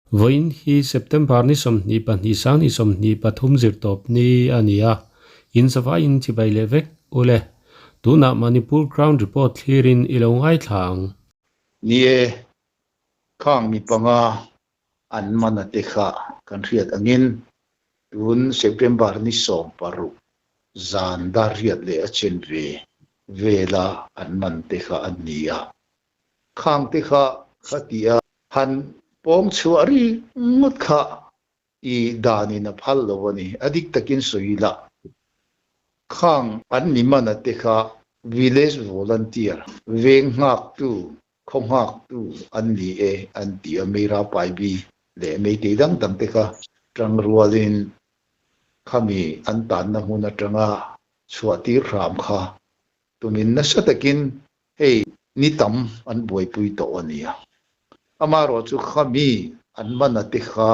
Vawiin hi September ni 22 2023 zirtawp ni a ni a, in zavaiin chibai leh vek ule. Tunah Manipur Ground Report thlirin i lo ngaithla ang. Ni e, khang mi panga an man a te kha kan hriat angin tun September ni 16 zan dar riat leh a chen ve vela an man te kha an ni a. Khang te kha kha ti a. Han pawng chhuah ri ngawt kha i danin a phal lo a ni. A dik takin sawi ila, khang an mi man a te kha village volunteer, veng nghaktu, khaw nghaktu an ni e an ti a, Meira Paibi leh Meitei dang dang te kha tangrualin khami an tanna hmun atanga chhuah tir hram kha tumin nasa takin Hei ni tam an buaipui tawh a nia. Amaherawhchu kha mi an man a te kha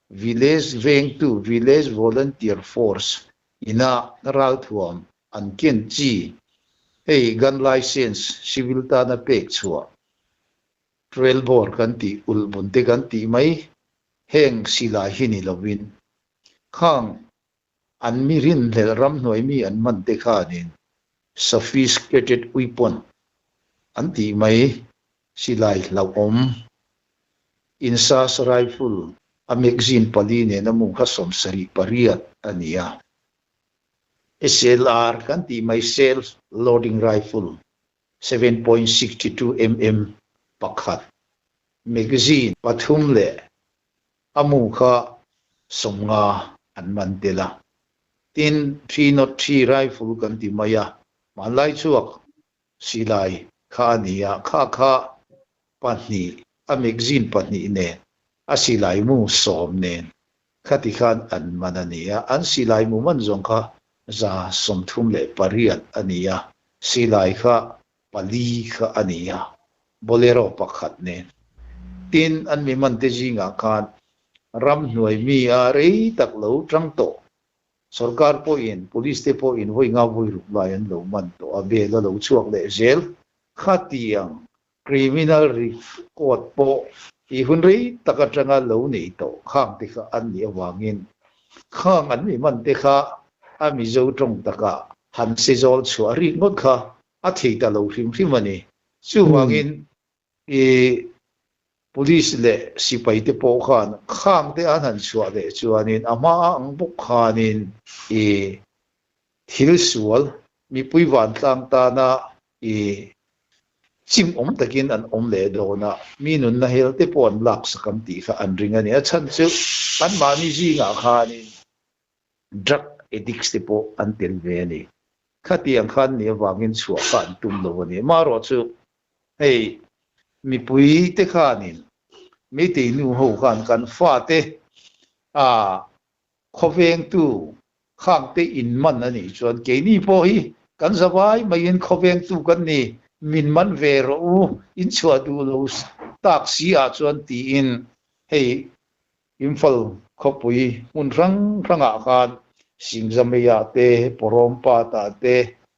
Village vengtu, Village Volunteer Force, ina ralthuam an ken chi, hei gun licence civil tana pek chhuah, trail bore kan tih, ulhbun te kan tih mai, heng silai hi ni lovin khang An mi rinhlelh ramhnuai mi an man te khanin sophisticated weapon an tih mai silai hlauhawm, INSAS rifle a magazine pali nen a mung kha 78 a ni a. SLR kan tih mai self loading rifle 7.62 mm pakhat magazine pathum leh A mu kha 50 an man tel a. Tin, 303 rifle kan ti mai a, hmanlai chhuak silai kha a ni a, kha kha pahnih, a magazine pahnih nen, a silai mu 10 nen khati khan an man a ni a. An silai mu man zawng kha 138 a ni a, silai kha pali kha a ni a, Bolero pakhat nen. Tin, an mi man te zingah khan ramhnuai mi a rei tak lo tang tawh. Sorkar pawhin, police te pawhin vawi nga vawi ruk lai an lo man tawh a, bail a lo chhuak leh zel. Khatiang criminal record pawh i hun rei tak atanga lo nei tawh khang te kha an nih avangin khang an mi man te kha a Mizo tawng takah han se zawl chhuah rik ngawt kha a thei ta lo hrim hrim a ni. Chuvangin i Police leh sipai te pawh khan khang te an han chhuah leh chuanin a hma ang bawk khanin i thil sual mipui vantlang tana i chim awm takin an awm leh dawn a, mi nunna hel te pawh an laksak ang tih kha an ring a ni. A chhan chu anmahni zingah khanin drug addicts te pawh an tel ve a ni. Khatiang khan ni avangin chhuah kha an tum lo a ni. Amaherawhchu hei mipui te khanin Meitei nu ho khan kan fate a khawvengtu khangte in man a nih chuan keini pawh hi kan zavai maiin khawvengtu kan ni, min man ve rawh u, in chhuah duh lo tak si ah chuan tiin hei Imphal khawpui hmun hrang hrangah khan Singzameiah te, Pawrawmpatah te,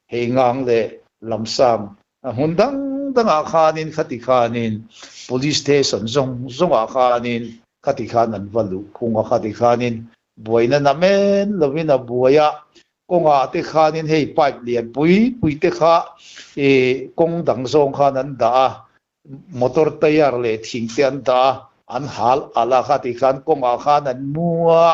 Heingang leh Lamsang hmun dang dangah khanin khati khanin Police Station zawng zawngah khanin khati khan an va luh khung a, khati khanin buaina namen lovin a buai a, kawngah te khanin hei pipe lian pui pui te kha ih kawng dang zawng khan an dah a, Motor tyre leh thing te an dah a, an hal alh a, kha ti khan kawngah khan an mu a,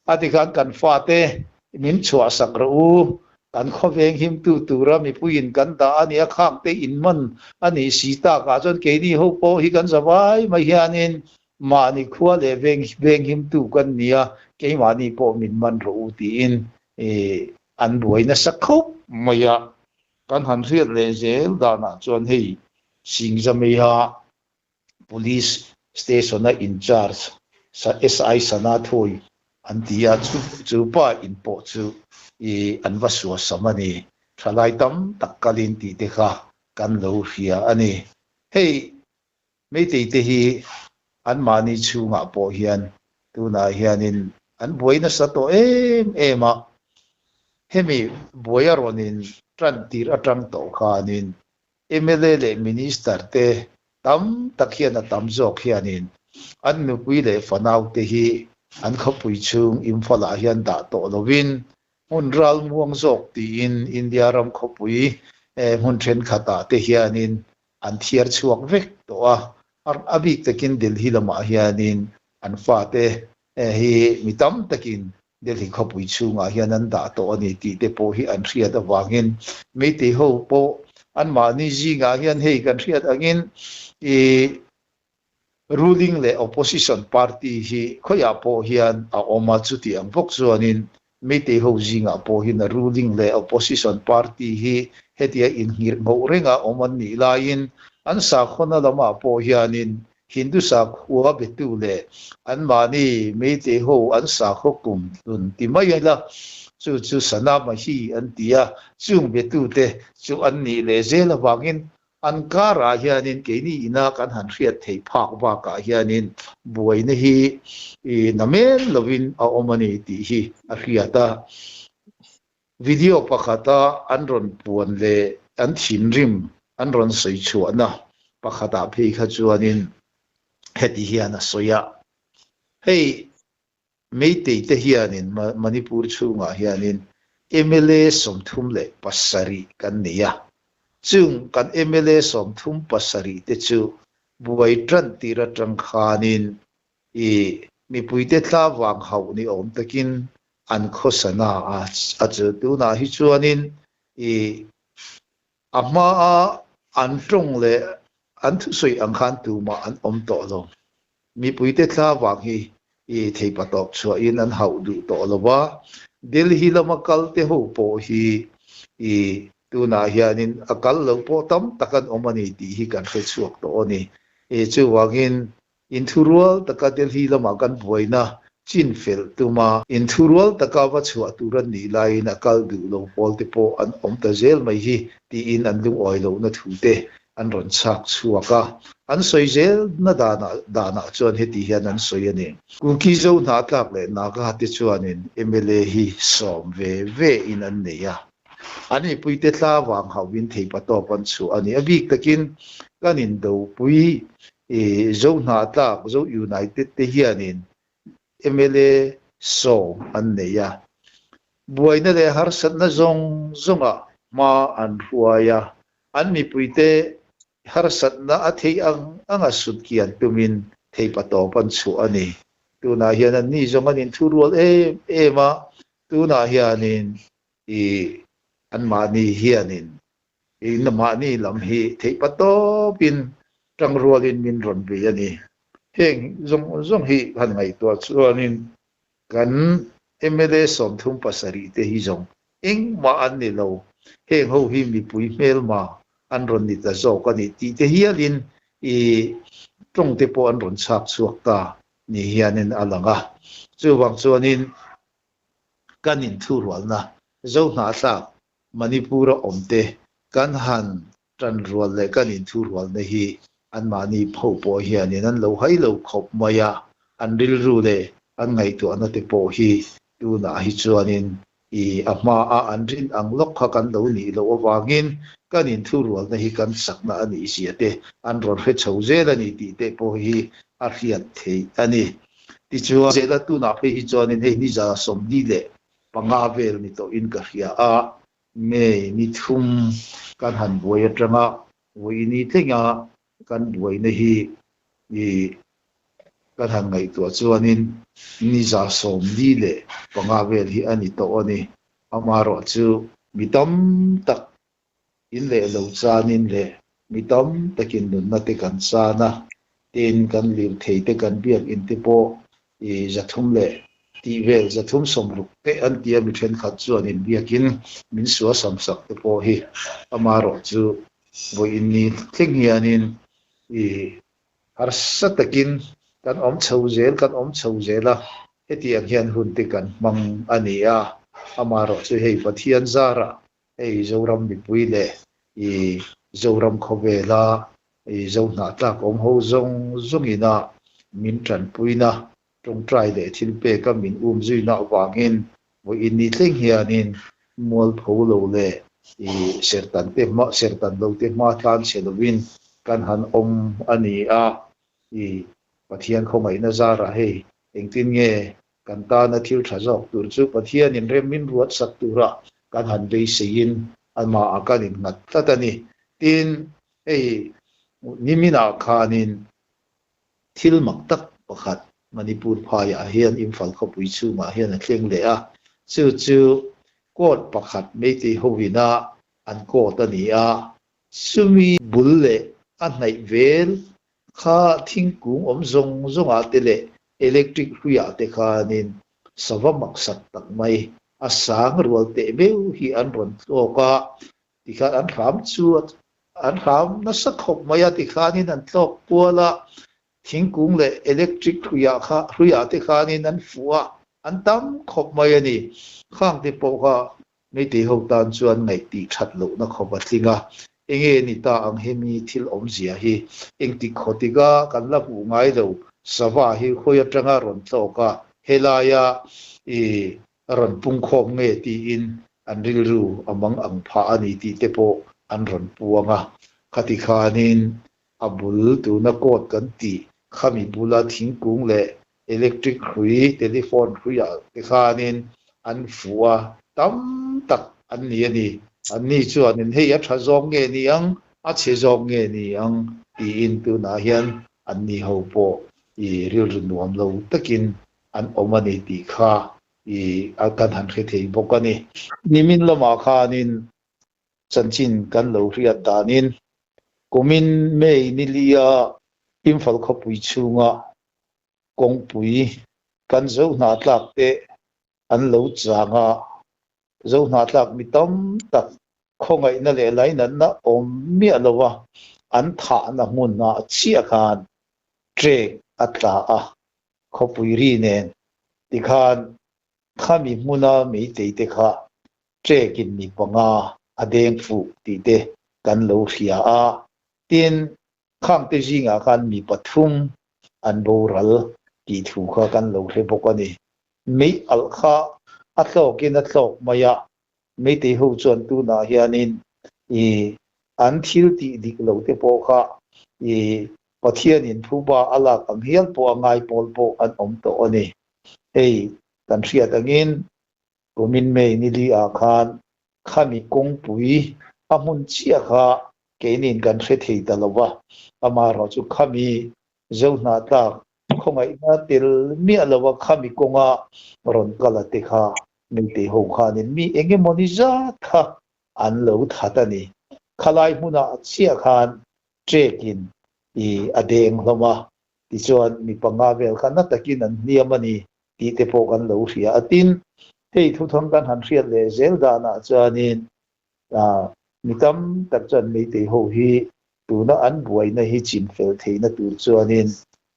a ti khan kan fate min chhuahsak rawh u, kan khawveng himtu tura mipuiin kan dah a nia, khang te in man a nih si takah chuan keini ho pawh hi kan zavai mai hianin mahni khua leh veng veng himtu kan nia, keimahni pawh min man rawh u tiin an buai nasa khawp mai a. Kan han hriat leh zel danah chuan hei Singzameiha Police Station-a in charge SI Sana Thawi an ti a, chu chu pa in pawh chu i an va suasam a ni. Thalai tam tak kalin tih te kha kan lo hria a ni. Hei Meitei te hi anmahni chhungah pawh hian tunah hianin an buai nasa tawh em em a, hemi buai a rawn in tan tir atang tawh khanin mla leh Minister te tam tak hian a tam zawk hianin an nupui leh fanau te hi an khawpui chhung Imphal ah hian dah tawh lovin hmun ralmuang zawk tiin India ram khawpui hmun thenkhat ah te hianin an thiar chhuak vek tawh a, a bik takin Delhi lamah hianin an fate hi mi tam takin Delhi khawpui chhungah hian an dah tawh a ni tih te pawh hi an hriat avangin Meitei ho pawh anmahni zingah hian hei kan hriat angin ih Ruling leh opposition party hi khawiah pawh hian a awm a, chuti ang bawk chuanin Meitei ho zingah pawh hian a ruling leh opposition party hi hetia inngirh ngoh renga awm an nih laiin an sakhawna lamah pawh hianin Hindu sakhua betu leh anmahni Meitei ho an sakhaw kum hlun ti mai ila chu chu Sanamahi an ti a, chung betute chu an nih leh zel avangin An karah hianin keini ina kan han hriat theih phak bakah hianin buaina hi namen lovin a awm a ni tih hi a hriat a. Video pakhata an rawn puan leh an thinrim an rawn sawi chhuahna pakhatah phei kha chuanin heti hian a sawi a, Hei Meitei te hianin Manipur chhungah hianin mla 37 kan nei a, chung kan mla 37 te chu buai tan tir atang khanin i mipuite thla vang hauh ni awm takin an khawsana a, a chu tunah hi chuanin i a hmaa an tawng leh an thusawi ang khan tumah an awm tawh lo. Mipuite thla vang hi i theipa tawp chhuahin an hauh duh tawh lo va, Delhi lama kal te ho pawh hi i tunah hianin a kal loh pawh tam tak an awm a ni tih hi kan hre chhuak tawh a ni. I chuvangin inthurual taka Delhi lama kan buaina chin fel tuma inthurual taka va chhuah tur an nih laiin a kal duh lo pawl te pawh an awm ta zel mai hi tiin an lungawi lohna thu te an rawn chhak chhuak a, an sawi zelna danah danah chuan heti hian an sawi a ni. Kuki Zo hnatlak leh Naga te chuanin mla hi sawm ve ve in an nei a, an mipuite thla vang hauhin theipatawp an chhuah a ni. A bik takin kan indopui Zo hnatlak, Zo United te hianin mla sawm an nei a, buaina leh harsatna zawng zawngah hma an hruai a, an mipuite harsatna a theih ang anga sut kian tumin theipatawp an chhuah a ni. Tunah hian anni zawng an inthurual em em a, tunah hianin i anmahni hianin i mahni lam hi theihpatawpin tangrualin min rawn bei a ni. Heng zawng zawng hi han ngaihtuah chuanin kan mla 37 te hi zawng engmah an ni lo, heng ho hi mipui hmelma an rawn ni ta zawk a ni tih te hialin i tawng te pawh an rawn chhak chhuak ta ni hianin a lang a. Chuvang chuanin kan inthurualna Zohnahthlak Manipur-a awmte kan han tanrual leh kan inthurualna hi anmahni pho pawh hianin an lo hai lo khawp mai a, an rilru leh an ngaihtuahna te pawh hi tunah hi chuanin i a hmaa an rin ang lawk kha kan lo nih loh avangin kan inthurualna hi kan chakna a nih zia te an rawn hre chho zel a ni tih te pawh hi a hriat theih a ni. Tichuan, zela tunah phei hi chuanin hei ni 45 vel ni tawhin ka hria a, May ni thum kan han buai atanga vawiini tlenga kan buaina hi i kan han ngaihtuah chuanin ni 45 vel hi a ni tawh a ni. Amaherawhchu mi tam tak In leh lo chanin leh mi tam takin nunna te kan chan a, tin kan lirthei te kan biakinn te pawh i 300 leh tih vel 360 te an ti a, mi thenkhat chuan in biakin min suasam sak te pawh hi amaherawhchu vawiin ni thleng hianin i harsa takin kan awm chho zel kan awm chho zel a, hetiang hian hun te kan hmang a ni a, amaherawhchu hei Pathian zarah Hei Zoram mipui leh i Zoram khawvela i Zohnahtlak awm ho zawng zawngina min tanpuina, tawngtai leh thilpeka min umzuina avangin vawiin ni thleng hianin mualpho lo leh i sertan te hma sertan lo te hma tlan chhe lovin kan han awm a ni a, i. Pathian khawngaihna zarah hei engtin nge kan tana thil tha zawk tur chu Pathianin rem min ruat sak tura kan han beiseiin amahah kan innghat tlat a ni. Tin, hei niminah khanin thil mak tak pakhat Manipur phaiah hian Imphal khawpui chhungah hian a thleng leh a, chu chu court pakhat Meitei hovina an court a ni a, chumi bul leh a hnaih vel kha thingkung awm zawng zawngah te leh electric hruiah te khanin sava maksak tak mai a sang rual teh meuh hi an rawn tlawk a, tikhan an hram chu an hram nasa khawp mai a, tikhanin an tlawk kual a, thingkung leh electric hruiah kha hruiah te khanin an fuh a, an tam khawp mai a ni. Khang te pawh kha Meitei ho tan chuan ngaih tih that lohna khawp a tling a, enge ni ta ang hemi thil awmzia hi? Engtik khawtika kan la hmuh ngai lo sava hi khawi atanga rawn tlawk a, helaia i rawn pungkhawm nge tiin an rilru a mang ang phah a ni tih te pawh an rawn puang a. Khati khanin a bul tuna court kan tih khami bula thingkung leh electric hrui, telephone hruiah te khanin an fuh a, tam tak an ni a ni. Anni chuanin hei a tha zawk nge ni ang, a chhe zawk nge ni ang tiin tunah hian anni ho pawh i rilru nuam lo takin an awm a ni tih kha i kan han hre thei bawk a ni. Nimin lamah khanin chanchin kan lo hriat danin kumin May nilia Imphal khawpui chhunga kawngpui kan zo hnahtlak te an lo chang a, zo hnahtlak mi tam tak khawngaihna leh lainatna awm miah lo a an thahna hmunah chiah khan trek a tla a, khawpui ri nen tikhan khami hmuna meitei te kha trekin mi panga a deng fuh tih te kan lo hria a, tin Khangte zingah khan mi pathum an boral tih thu kha kan lo hre bawk a ni. Mei alh kha a tlawkin a tlawk mai a, Meitei ho chuan tunah hianin i an thil tih dik lo te pawh kha i Pathianin phuba a lak ang hial pawh a ngai pawl pawh an awm tawh a ni. Hei kan hriat angin kumin May nili ah khan Khami kawngpui a hmun chiah kha keiniin kan hre thei ta lo va, amaherawh chu khami zo hnahtlak khawngaihna tel miah lo va khami kawnga rawn kal a te kha Meitei ho khanin mi eng emaw ni zat kha an lo that a ni. Khalai hmunah chiah khan trekin i a deng hlawm a, tichuan mi panga vel kha na takin an hniam a ni tih te pawh kan lo hria a. Tin, hei thuthang kan han hriat leh zel danah chuanin mi tam tak chuan Meitei ho hi tuna an buaina hi chin fel theihna tur chuanin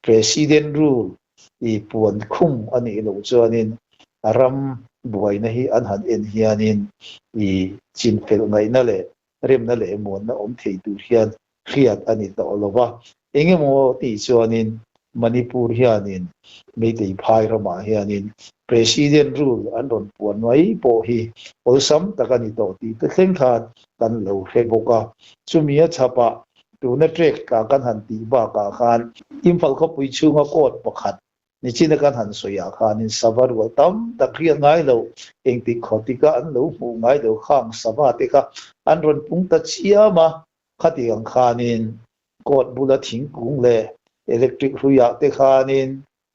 President rule i puan khum a nih loh chuanin a ram buaina hi an han en hianin i chin fel ngaihna leh remna leh muanna awm thei tur hian hriat a ni tawh lo va. Engemaw tih chuanin Manipur hianin Meitei phai ramah hianin President rule an rawn puan mai pawh hi awlsam tak a ni tawh tih te thleng khan kan lo hre bawk a. Chumi a chhapah tuna trek tla kan han tih bakah khan Imphal khawpui chhunga court pakhat Nichina kan han sawi ah khanin sava rual tam tak riat ngai lo, engtik khaw tika an lo hmuh ngai lo khang sava te kha an rawn pung ta chiam a, khati ang khanin court bula thingkung leh electric hruiah te khanin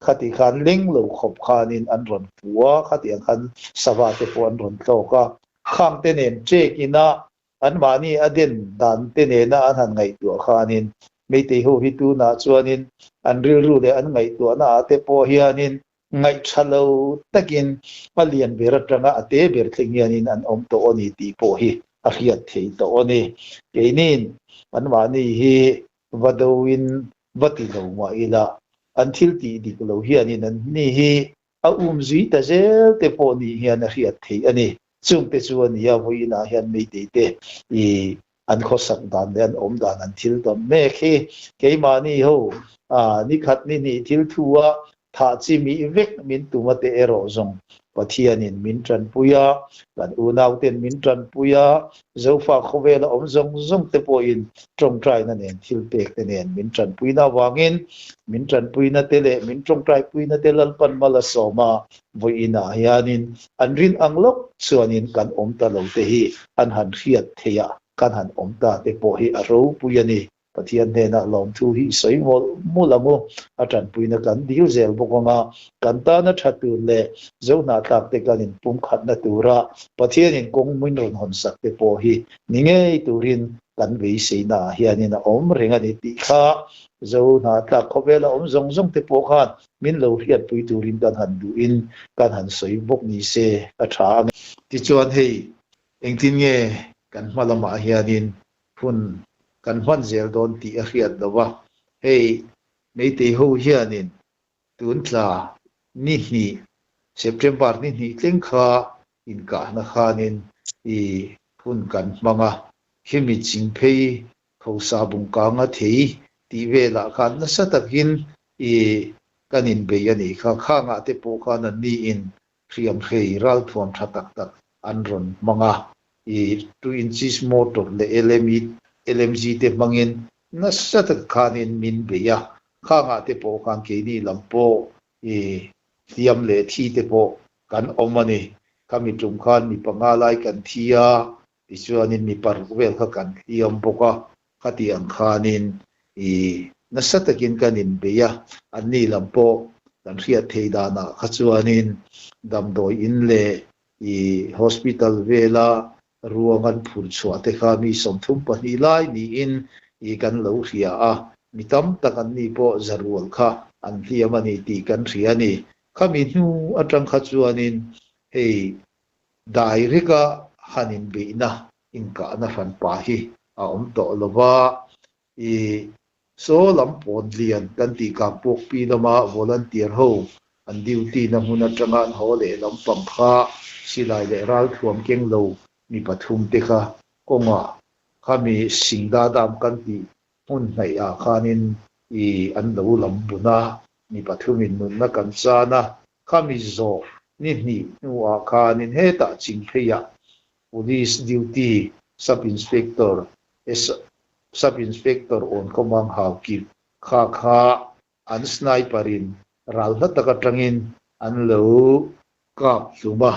khati khan leng lo khawp khanin an rawn pu a, khati ang khan sava te pawh an rawn tlawk a, khang te nen check ina Anmahni a den dan te nena an han ngaihtuah khanin Meitei ho hi tunah chuanin an rilru leh an ngaihtuahna ah te pawh hianin ngaihtha lo takin a lian ber atanga a te ber thleng hianin an awm tawh a ni tih pawh hi a hriat theih tawh a ni. Keiniin anmahni hi va doin va ti lo mah ila an thil tih dik lo hianin an ni hi a um zui ta zel te pawh nih hian a hriat theih a ni. Chungte chu a nia vawiinah hian Meitei te i an khawsak dan leh an awm dan an thil tawn mek hi keimahni ho a nikhat ni hnih thil thu a thah chi mih vek min tum a te erawh zawng Pathianin min tanpui a, kan unauten min tanpui a, Zofa khawvela awm zawng zawng te pawhin tawngtaina nen thilpek te nen min tanpuina avangin min tanpuina te leh min tawngtaipuina te Lalpan mal a sawm a, vawiinah hianin an rin ang lawk chuanin kan awm ta lo te hi an han hriat theih a, kan han awm ta te pawh hi a ropui a ni. Pathian hnenah lawmthu hi i sawi mawlh mawlh ang u. A tanpuina kan dil zel bawk ang a, kan tana tha tur leh zo hnahthlak te kan inpumkhatna tura Pathianin kawng min rawn hawnsak te pawh hi ni ngei turin kan beiseinaah hianin a awm reng a ni tih kha zo hnahthlak khawvela awm zawng zawng te pawh khan min lo hriatpui turin kan han duhin kan han sawi bawk ni se a tha ang e. Tichuan hei engtin nge kan hma lamah hianin hun kan hman zel dawn tih a hriat lo a, hei Meitei ho hianin tun tla ni hnih, September ni hnih thleng kha inkahna khanin i hun kan hmang a, khimi chingphei Khosa bungkanga thei tih velah khan nasa takin i kan inbei a nih kha, khangah te pawh khan anni in hriamhrei ralthuam tha tak tak an rawn hmang a, i two inches motor leh LME, LMG te hmangin nasa tak khanin min bei a, khangah te pawh khan keini lam pawh i hliam leh thi te pawh kan awm a ni. Khami tum khan mi panga lai kan thi a, tichuanin mi paruk vel kha kan hliam bawk a, Khati ang khanin i nasa takin kan inbei a, anni lam pawh kan hriat theih danah kha chuanin damdawi in leh i hospital vela ruang an phur chhuah te kha mi 32 lai niin i kan lo hria a, mi tam tak anni pawh zarual kha an hliam a ni tih kan hria a ni. Khami hnu atang kha chuanin hei direct-a han inbeihna inkahna hranpa hi a awm tawh lo va, i saw lam pawn lian kan tih Kangpawkpi lama volunteer ho an duty na hmun atanga an haw leh lampang kha silai leh ralthuam keng lo mi pathum te kha kawngah khami Singda Dam kan tih hmun hnaih ah khanin i an lo lam bun a, mi pathumin nunna kan chan a, khami zawh ni hnih hnuah khanin hetah Chingpheiah Police duty Sub Inspector Sub Inspector Awnkhawmang Haukip kha kha an sniper in ral hla tak atangin an lo kap hlum a,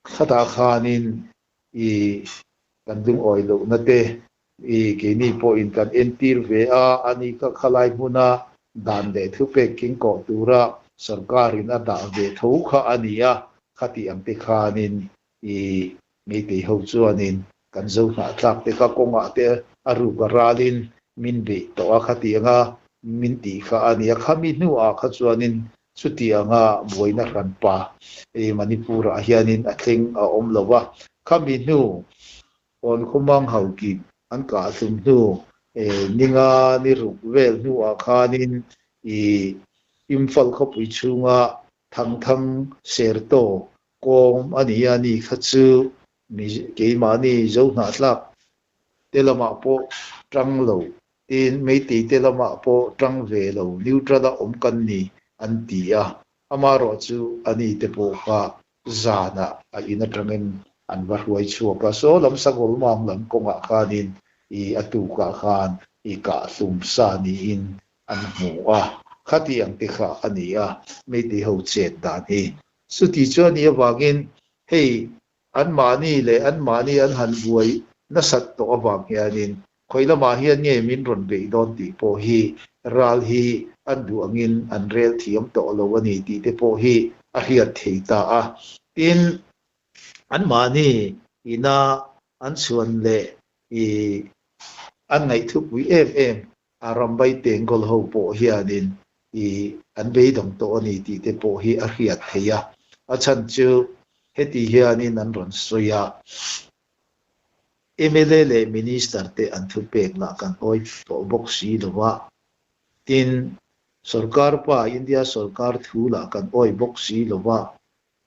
thlatah khanin i kan lungawi lohna te i keini pawhin kan entir ve a, ani kha khalai hmuna dan leh thupek kengkawh tura sorkarin a dah ve tho kha a ni a, khati ang te khanin i Meitei ho chuanin kan zo hnahtlak te kha kawngah te a ruk a ralin min beih tawh a, khati anga min tih kha a ni a, khami hnuah kha chuanin chuti anga buaina hranpa i Manipur-ah hianin a thleng a awm lo a, khami hnu Awnkhawmang Haukip an kah hlum hnu ninga ni ruk vel hnuah khanin i Imphal khawpui chhunga Thangthang Serto kawm a ni a ni kha chu mi keimahni zo hnahtlak te lamah pawh tang lo tin Meitei te lamah pawh tang ve lo neutral a awm kan ni an ti a, amaherawh chu a ni te pawh kha zanah a in atangin an va hruai chhuak a, saw lam Sagol Mang lam kawngah khanin i a tukah khan i kah hlum sa niin an hmu a, khati ang te kha a ni a, Meitei ho chet dan hi. Chuti chuan i avangin hei anmahni leh anmahni an han buai nasat tawh avang hianin khawi lamah hian nge min rawn beih dawn tih pawh hi ral hi an duh angin an rel thiam tawh lo a ni tih te pawh hi a hriat thei ta a. Tin, anmahni ina an chhuan leh i an ngaihthupui em em a rambai Tenggol ho pawh hianin i an beidawng tawh a ni tih te pawh hi a hriat theih a. A chhan chu heti hianin an rawn sawi a, mla leh Minister te an thupek lah kan awi tawh bawk si lo a, tin sorkar pa India sorkar thu lah kan awi bawk si lo a,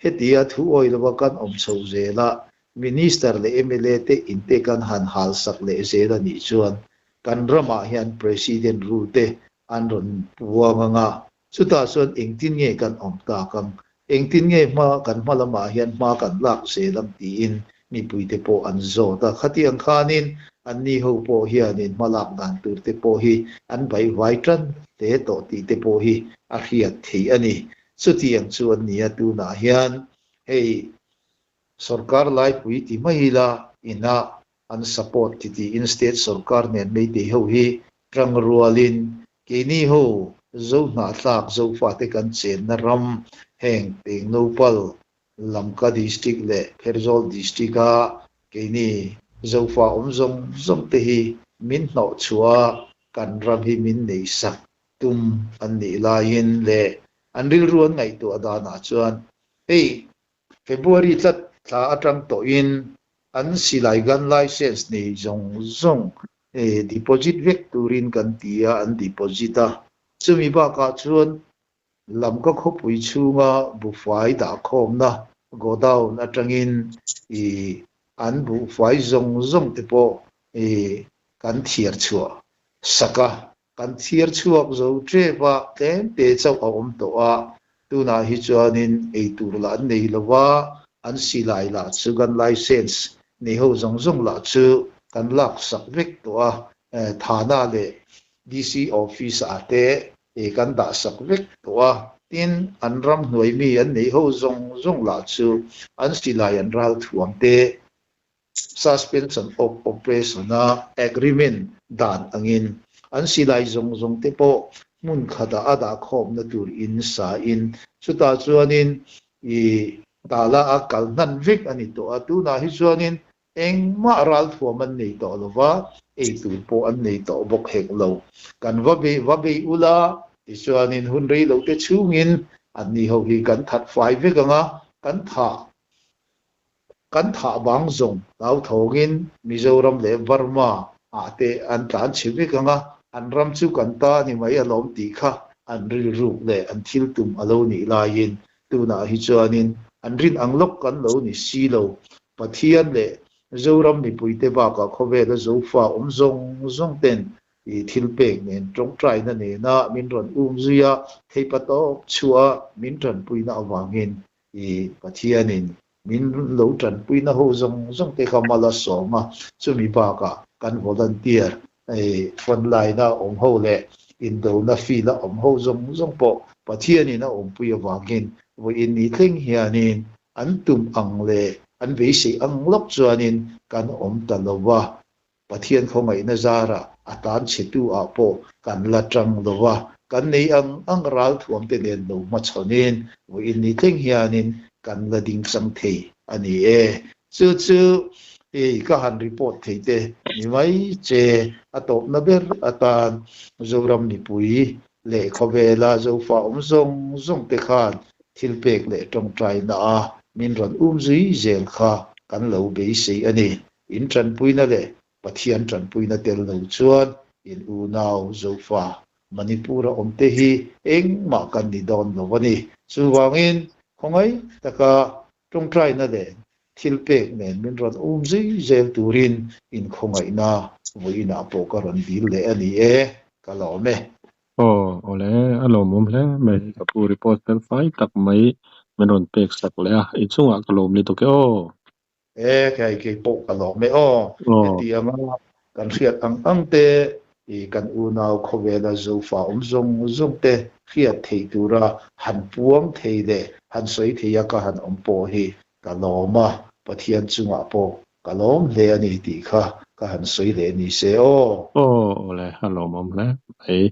Hetia thu awi lova kan awm chho zel a, Minister leh mla te in te kan han hal sak leh zel a nih chuan kan ramah hian President rule te an rawn puang ang a, chutah chuan engtin nge kan awm tak ang? Engtin nge hma kan hma lamah hian hma kan lak zel ang tiin mipuite pawh an zawt a. Khatiang khanin anni ho pawh hianin hma lak dan tur te pawh hi an baihvai tan hle tawh tih te pawh hi a hriat theih a ni. Chutiang chu an ni a, tunah hian hei sorkar laipui ti mai ila ina an support ti tiin state sorkar nen Meitei ho hi tangrualin keini ho Zohnahthlak Zofate kan chenna ram heng Tengnoupal, Lamka district leh Pherzawl district a keini Zofa awm zawng zawng te hi min hnawhchhuah a kan ram hi min neihsak tum an nih laiin leh an rilru an ngaihtuah danah chuan hei February tlat thla atang tawhin an silai gun license nei zawng zawng deposit vek turin kan ti a, an deposit a. Chumi bakah chuan Lamka khawpui chhunga buhfai dahkhawmna godown atangin an buhfai zawng zawng te pawh kan thiar chhuah sak a. Kan thiar chhuak zo tep a, tlem te chauh a awm tawh a, tunah hi chuanin ei tur lah an nei lo va, an silai lah chu gun license nei ho zawng zawng lah chu kan lak sak vek tawh a, Thana leh DC office ah te kan dah sak vek tawh a, tin an ram hnuai mi an nei ho zawng zawng lah chu an silai an ral thuam te Suspension of Operation a agreement dan angin an silai zawng zawng te pawh hmun khatah a dah khawmna tur in sa in chutah chuanin i tala a kal hnan vek a ni tawh a, tunah hi chuanin engmah ralthuam an nei tawh lo va, ei tur pawh an nei tawh bawk hek lo. Kan va bei va bei ula tichuanin hun rei lo te chhungin anni ho hi kan that fai vek ang a, kan thah Kan thah bang zawng hlauthawngin Mizoram leh Burma ah te an tlan chhe vek ang a, an ram chu kan ta a ni mai alawm tih kha an rilruk leh an thil tum a lo nih laiin tunah hi chuanin an rin ang lawk kan lo ni si lo. Pathian leh Zoram mipuite bakah khawvela Zofa awm zawng zawng ten i thil pek nen tawngtaina nena min rawn um zui a, theipa tawp chhuah a min tanpuina avangin I Pathianin min lo tanpuina ho zawng zawng te kha mal a sawm a, chumi bakah kan volunteer front line a awm ho leh indona field a awm ho zawng zawng pawh Pathianin a awmpui avangin vawiin ni thleng hianin an tum ang leh an beisei ang lawk chuanin kan awm ta lo va. Pathian khawngaihna zarah a tan chhetu ah pawh kan la tang lo a, kan nei ang ang ralthuam te nen lo hmachhawnin vawiin ni thleng hianin kan la ding chang thei a ni e. Chu chu hei ka han report thei te ni mai che, a tawpna ber atan Zoram mipui leh khawvela Zofa awm zawng zawng te khan thil pek leh tawngtaina a min rawn um zui zel kha kan lo beisei a ni. In tanpuina leh Pathian tanpuina tel lo chuan in unau Zofa Manipur-a awmte hi engmah kan ni dawn lo a ni. Chuvangin khawngaih taka tawngtaina leh thil pek nen min rawn um zui zel turin in khawngaihna vawiinah pawh ka rawn dil leh a ni e, ka lawm e. Aw, awle, a lawmawm hle mai. Ka pu report fel fai tak mai min rawn pek sak leh a, i chungah ka lawm lutuk e aw. E kei kei pawh ka lawm e aw. Heti anga kan hriat ang ang te i kan unau khawvela Zofa awm zawng zawng te hriat theih tura han puang thei leh han sawi thei a ka han awm pawh hi ka lawm a, Pathian chungah pawh ka lawm hle a ni tih kha ka han sawi leh ni se aw. Aw awle a lawmawm hle mai.